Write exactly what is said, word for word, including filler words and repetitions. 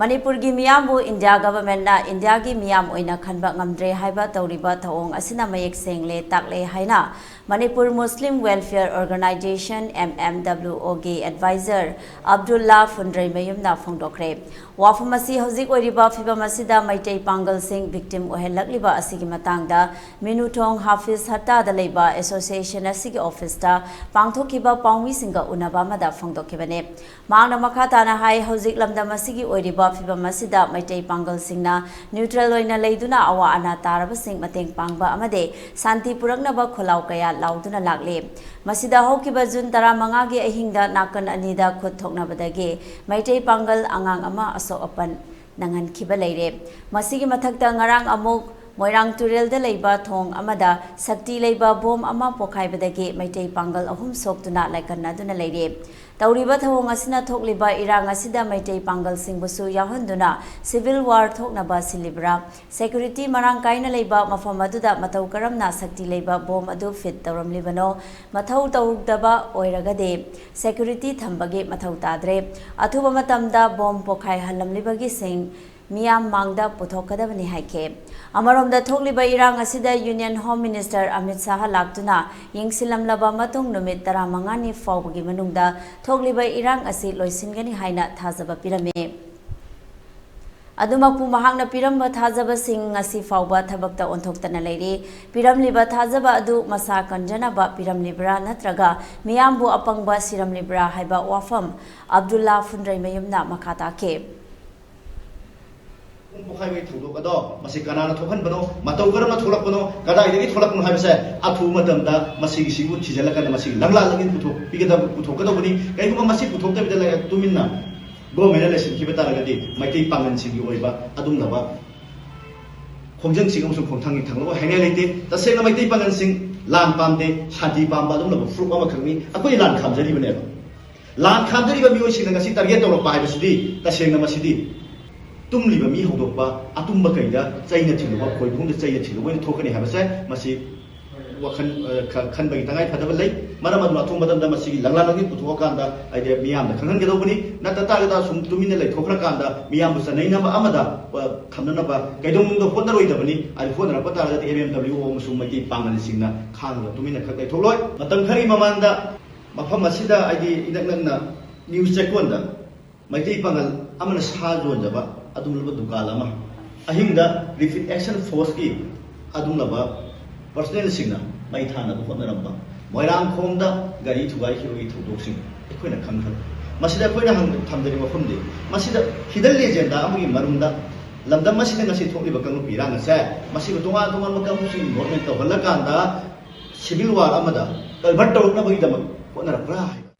ꯃꯅꯤꯄꯨꯔꯒꯤ ꯃꯤꯌꯥꯝꯕꯨ ꯏꯟꯗꯤꯌꯥ ꯒꯚꯔꯟꯃꯦꯟꯠꯅ ꯏꯟꯗꯤꯌꯥꯒꯤ ꯃꯤꯌꯥꯝ ꯑꯣꯏꯅ ꯈꯟꯕ ꯉꯝꯗ꯭ꯔꯦ ꯍꯥꯏꯕ ꯇꯧꯔꯤꯕ ꯊꯧꯑꯣꯡ ꯑꯁꯤꯅ ꯃꯌꯦꯛ ꯁꯦꯡꯂꯦ ꯇꯥꯛꯂꯦ ꯍꯥꯏꯅ Manipur Muslim welfare organisation, M M W O, ꯒꯤ ꯑꯦꯗꯚꯥꯏꯖꯔ ꯑꯕꯗꯨꯜꯂꯥ ꯐꯨꯟꯗ꯭ꯔꯩꯃꯌꯨꯝꯅ ꯐꯣꯡꯗꯣꯛꯈ꯭ꯔꯦ꯫ ꯋꯥꯐꯝ ꯑꯁꯤ ꯍꯧꯖꯤꯛ ꯑꯣꯏꯔꯤꯕ ꯐꯤꯚꯝ ꯑꯁꯤꯗ ꯃꯩꯇꯩ ꯄꯥꯡꯒꯜꯁꯤꯡ ꯚꯤꯛꯇꯤꯝ ꯑꯣꯏꯍꯜꯂꯛꯂꯤꯕ ꯑꯁꯤꯒꯤ ꯃꯇꯥꯡꯗ ꯃꯤꯅꯨꯊꯣꯡ ꯍꯥꯐꯤꯖ ꯍꯠꯇꯥꯗ ꯂꯩꯕ ꯑꯦꯁꯣꯁꯤꯌꯦꯁꯟ ꯑꯁꯤꯒꯤ ꯑꯣꯐꯤꯁꯇ ꯄꯥꯡꯊꯣꯛꯈꯤꯕ ꯄꯥꯎꯃꯤꯁꯤꯡꯒ ꯎꯅꯕ ꯑꯃꯗ ꯐꯣꯡꯗꯣꯛꯈꯤꯕꯅꯤ꯫ ꯃꯍꯥꯛꯅ ꯃꯈꯥ ꯇꯥꯅ ꯍꯥꯏ, ꯍꯧꯖꯤꯛ ꯂꯝꯗꯝ ꯑꯁꯤꯒꯤ ꯑꯣꯏꯔꯤꯕ ꯐꯤꯚꯝ ꯑꯁꯤꯗ ꯃꯩꯇꯩ ꯄꯥꯡꯒꯜꯁꯤꯡꯅ ꯅ꯭ꯌꯨꯇ꯭ꯔꯦꯜ ꯑꯣꯏꯅ ꯂꯩꯗꯨꯅ ꯑꯋꯥ ꯑꯅꯥ ꯇꯥꯔꯕꯁꯤꯡ ꯃꯇꯦꯡ ꯄꯥꯡꯕ ꯑꯃꯗꯤ ꯁꯥꯟꯇꯤ ꯄꯨꯔꯛꯅꯕ ꯈꯣꯜꯂꯥꯎ ꯀꯌꯥ ꯂꯥꯎꯗꯨꯅ ꯂꯥꯛꯂꯤ꯫ ꯃꯁꯤꯗ ꯍꯧꯈꯤꯕ ꯖꯨꯟ ꯇꯔꯥꯃꯉꯥꯒꯤ ꯑꯍꯤꯡꯗ ꯅꯥꯀꯟ ꯑꯅꯤꯗ ꯈꯨꯠ ꯊꯣꯛꯅꯕꯗꯒꯤ ꯃꯩꯇꯩ ꯄꯥꯡꯒꯜ ꯑꯉꯥꯡ ꯑꯃ ꯑꯁꯣꯛ ꯑꯄꯟ ꯅꯪꯍꯟꯈꯤꯕ ꯂꯩꯔꯦ꯫ ꯃꯁꯤꯒꯤ ꯃꯊꯛꯇ ꯉꯔꯥꯡ ꯑꯃꯨꯛ ꯃꯣꯏꯔꯥꯡ ꯇꯨꯔꯦꯜꯗ ꯂꯩꯕ ꯊꯣꯡ ꯑꯃꯗ ꯁꯛꯇꯤ ꯂꯩꯕ ꯕꯣꯝ ꯑꯃ ꯄꯣꯈꯥꯏꯕꯗꯒꯤ ꯃꯩꯇꯩ ꯄꯥꯡꯒꯜ ꯑꯍꯨꯝ ꯁꯣꯛꯇꯨꯅ ꯂꯥꯏꯀꯠꯅꯗꯨꯅ ꯂꯩꯔꯦ꯫ ꯇꯧꯔꯤꯕ ꯊꯧꯑꯣꯡ ꯑꯁꯤꯅ ꯊꯣꯛꯂꯤꯕ ꯏꯔꯥꯡ ꯑꯁꯤꯗ ꯃꯩꯇꯩ ꯄꯥꯡꯒꯜꯁꯤꯡꯕꯨꯁꯨ ꯌꯥꯎꯍꯟꯗꯨꯅ ꯁꯤꯚꯤꯜ ꯋꯥꯔ ꯊꯣꯛꯅꯕ ꯁꯤꯜꯂꯤꯕ꯭ꯔꯥ? ꯁꯦꯀ꯭ꯌꯨꯔꯤꯇꯤ ꯃꯔꯥꯡ ꯀꯥꯏꯅ ꯂꯩꯕ ꯃꯐꯝ ꯑꯗꯨꯗ ꯃꯇꯧ ꯀꯔꯝꯅ ꯁꯛꯇꯤ ꯂꯩꯕ ꯕꯣꯝ ꯑꯗꯨ ꯐꯤꯠ ꯇꯧꯔꯝꯂꯤꯕꯅꯣ? ꯃꯊꯧ ꯇꯧꯗꯕ ꯑꯣꯏꯔꯒꯗꯤ ꯁꯦꯀ꯭ꯌꯨꯔꯤꯇꯤ ꯊꯝꯕꯒꯤ ꯃꯊꯧ ꯇꯥꯗ꯭ꯔꯦ꯫ ꯑꯊꯨꯕ ꯃꯇꯝꯗ ꯕꯣꯝ ꯄꯣꯈꯥꯏꯍꯜꯂꯝꯂꯤꯕꯒꯤꯁꯤꯡ ꯃꯤꯌꯥꯝ ꯃꯥꯡꯗ ꯄꯨꯊꯣꯛꯀꯗꯕꯅꯤ ꯍꯥꯏꯈꯤ꯫ ꯑꯃꯔꯣꯝꯗ ꯊꯣꯛꯂꯤꯕ ꯏꯔꯥꯡ ꯑꯁꯤꯗ union home minister Amit Shah ꯂꯥꯛꯇꯨꯅ ꯌꯦꯡꯁꯤꯜꯂꯝꯂꯕ ꯃꯇꯨꯡ ꯅꯨꯃꯤꯠ ꯇꯔꯥꯃꯉꯥꯅꯤ ꯐꯥꯎꯕꯒꯤ ꯃꯅꯨꯡꯗ ꯊꯣꯛꯂꯤꯕ ꯏꯔꯥꯡ ꯑꯁꯤ ꯂꯣꯏꯁꯤꯟꯒꯅꯤ ꯍꯥꯏꯅ ꯊꯥꯖꯕ ꯄꯤꯔꯝꯃꯤ꯫ ꯑꯗꯨꯃꯛꯄꯨ ꯃꯍꯥꯛꯅ ꯄꯤꯔꯝꯕ ꯊꯥꯖꯕꯁꯤꯡ ꯉꯁꯤ ꯐꯥꯎꯕ ꯊꯕꯛꯇ ꯑꯣꯟꯊꯣꯛꯇꯅ ꯂꯩꯔꯤ꯫ ꯄꯤꯔꯝꯂꯤꯕ ꯊꯥꯖꯕ ꯑꯗꯨ ꯃꯁꯥ ꯀꯟꯖꯅꯕ ꯄꯤꯔꯝꯂꯤꯕ꯭ꯔꯥ ꯅꯠꯇ꯭ꯔꯒ ꯃꯤꯌꯥꯝꯕꯨ ꯑꯄꯪꯕ ꯁꯤꯔꯝꯂꯤꯕ꯭ꯔꯥ ꯍꯥꯏꯕ ꯋꯥꯐꯝ ꯑꯕꯗꯨꯜꯂꯥ ꯐꯨꯟꯗ꯭ꯔꯩꯃꯌꯨꯝꯅ ꯃꯈꯥ ꯇꯥꯈꯤ꯫ ꯄꯨꯡ ꯄꯣꯈꯥꯏꯕꯒꯤ ꯊꯧꯗꯣꯛ ꯑꯗꯣ ꯃꯁꯤ ꯀꯅꯥꯅ ꯊꯣꯛꯍꯟꯕꯅꯣ, ꯃꯇꯧ ꯀꯔꯝꯅ ꯊꯣꯛꯂꯛꯄꯅꯣ, ꯀꯗꯥꯏꯗꯒꯤ ꯊꯣꯛꯂꯛꯄꯅꯣ ꯍꯥꯏꯕꯁꯦ ꯑꯊꯨꯕ ꯃꯇꯝꯗ ꯃꯁꯤꯒꯤꯁꯤꯕꯨ ꯊꯤꯖꯤꯜꯂꯀꯥꯟꯗ ꯃꯁꯤꯒꯤ ꯂꯪꯂꯥ ꯂꯪꯏꯟ ꯄꯨꯊꯣꯛꯄꯤꯒꯗꯕ, ꯄꯨꯊꯣꯛꯀꯗꯧꯕꯅꯤ꯫ ꯀꯩꯒꯨꯝꯕ ꯃꯁꯤ ꯄꯨꯊꯣꯛꯇꯕꯤꯗ ꯂꯩꯔ ꯇꯨꯃꯤꯟꯅ ꯒꯣꯔꯃꯦꯟꯅ ꯂꯩꯁꯤꯟꯈꯤꯕ ꯇꯥꯔꯒꯗꯤ ꯃꯩꯇꯩ ꯄꯥꯡꯒꯜꯁꯤꯡꯒꯤ ꯑꯣꯏꯕ ꯑꯗꯨꯒꯨꯝꯂꯕ ꯈꯣꯡꯖꯪꯁꯤꯡ ꯑꯃꯁꯨꯡ ꯈꯣꯡꯊꯥꯡꯁꯤꯡ ꯊꯥꯡꯂꯛꯑꯣ ꯍꯥꯏꯅꯤꯡꯉꯥꯏ ꯂꯩꯇꯦ꯫ ꯇꯁꯦꯡꯅ ꯃꯩꯇꯩ ꯄꯥꯡꯒꯜꯁꯤꯡ ꯂꯥꯟ ꯄꯥꯝꯗꯦ, ꯁꯥꯟꯇꯤ ꯄꯥꯝꯕ ꯑꯗꯨꯒꯨꯝꯂꯕ ꯐꯨꯔꯨꯞ ꯑꯃꯈꯛꯅꯤ꯫ ꯑꯩꯈꯣꯏꯅ ꯂꯥꯟ ꯈꯥꯝꯖꯔꯤꯕꯅꯦꯕ꯫ ꯂꯥꯟ ꯈꯥꯝꯖꯔꯤꯕ ꯃꯤꯑꯣꯏꯁꯤꯡꯅ ꯉꯁꯤ ꯇꯥꯔꯒꯦꯠ ꯇꯧꯔꯛꯄ ꯍꯥꯏꯕꯁꯤꯗꯤ ꯇꯁꯦꯡꯅ ꯃꯁꯤꯗꯤ ꯇꯨꯝꯂꯤꯕ ꯃꯤ ꯍꯧꯗꯣꯛꯄ, ꯑꯇꯨꯝꯕ ꯀꯩꯗ ꯆꯩꯅ ꯊꯤꯜꯂꯨꯕ, ꯈꯣꯏꯕꯨꯝꯗ ꯆꯩꯅ ꯊꯤꯜꯂꯨꯕ ꯑꯣꯏꯅ ꯊꯣꯛꯀꯅꯤ ꯍꯥꯏꯕꯁꯦ ꯃꯁꯤ ꯋꯥꯈꯜ, ꯑ, ꯈ-, ꯈꯟꯕꯒꯤ ꯇꯉꯥꯏ ꯐꯗꯕ ꯂꯩ꯫ ꯃꯔꯝ ꯑꯗꯨꯅ ꯑꯊꯨꯕ ꯃꯇꯝꯗ ꯃꯁꯤꯒꯤ ꯂꯪꯂꯥꯟ ꯑꯗꯨ ꯄꯨꯊꯣꯛꯑꯀꯥꯟꯗ ꯍꯥꯏꯗꯤ ꯃꯤꯌꯥꯝꯗ ꯈꯪꯍꯟꯒꯗꯧꯕꯅꯤ꯫ ꯅꯠꯇ ꯇꯥꯔꯒꯗ ꯁꯨꯝ ꯇꯨꯃꯤꯟꯅ ꯂꯩꯊꯣꯛꯈ꯭ꯔꯀꯥꯟꯗ ꯃꯤꯌꯥꯝꯕꯨ ꯆꯟꯅꯩꯅꯕ ꯑꯃꯗ, ꯑ, ꯊꯝꯅꯅꯕ ꯀꯩꯗꯧꯅꯨꯡꯗ ꯍꯣꯠꯅꯔꯣꯏꯗꯕꯅꯤ꯫ ꯑꯗꯨ ꯍꯣꯠꯅꯔꯛꯄ ꯇꯥꯔꯒꯗꯤ M M W O ꯑꯃꯁꯨꯡ ꯃꯩꯇꯩ ꯄꯥꯡꯒꯜꯁꯤꯡꯅ ꯈꯥꯡꯉꯒ ꯇꯨꯃꯤꯟꯅ ꯈꯛ ꯂꯩꯊꯣꯛꯂꯣꯏ꯫ ꯃꯇꯝ ꯈꯔꯒꯤ ꯃꯃꯥꯡꯗ ꯃꯐꯝ ꯑꯁꯤꯗ ꯍꯥꯏꯗꯤ ꯏꯅꯛ ꯅꯛꯅ ꯅ꯭ꯌꯨ ꯆꯦꯛꯀꯣꯟꯗ ꯃꯩꯇꯩ ꯄꯥꯉꯜ ꯑꯃꯅ ꯁꯥ ꯌꯣꯟꯖꯕ ꯑꯗꯨꯒꯨꯝꯂꯕ ꯗꯨꯀꯥꯟ ꯑꯃ, ꯑꯍꯤꯡꯗ Rapid Action Forceꯀꯤ ꯑꯗꯨꯒꯨꯝꯂꯕ personnelꯁꯤꯡꯅ ꯃꯩ ꯊꯥꯅꯕ ꯍꯣꯠꯅꯔꯝꯕ, ꯃꯣꯏꯔꯥꯡꯈꯣꯝꯗ ꯒꯥꯔꯤ ꯊꯨꯒꯥꯏꯈꯤꯕꯒꯤ ꯊꯧꯗꯣꯛꯁꯤꯡ ꯑꯩꯈꯣꯏꯅ ꯈꯪꯈ꯭ꯔꯦ꯫ ꯃꯁꯤꯗ ꯑꯩꯈꯣꯏꯅ ꯍꯪ-, ꯊꯝꯖꯔꯤꯕ ꯋꯥꯐꯝꯗꯤ, ꯃꯁꯤꯗ hidden agenda ꯑꯃꯒꯤ ꯃꯔꯨꯝꯗ ꯂꯝꯗꯝ ꯑꯁꯤꯗ ꯉꯁꯤ ꯊꯣꯛꯂꯤꯕ ꯀꯥꯡꯂꯨꯞꯀꯤ ꯏꯔꯥꯡ ꯑꯁꯦ, ꯃꯁꯤꯕꯨ ꯇꯣꯉꯥꯟ ꯇꯣꯉꯥꯟꯕ ꯀꯥꯡꯂꯨꯞꯁꯤꯡ involvement ꯇꯧꯍꯜꯂꯀꯥꯟꯗ civil war ꯑꯃꯗ convert ꯇꯧꯔꯛꯅꯕꯒꯤꯗꯃꯛ ꯍꯣꯠꯅꯔꯛꯄ꯭ꯔꯥ ꯍꯥꯏꯕ꯫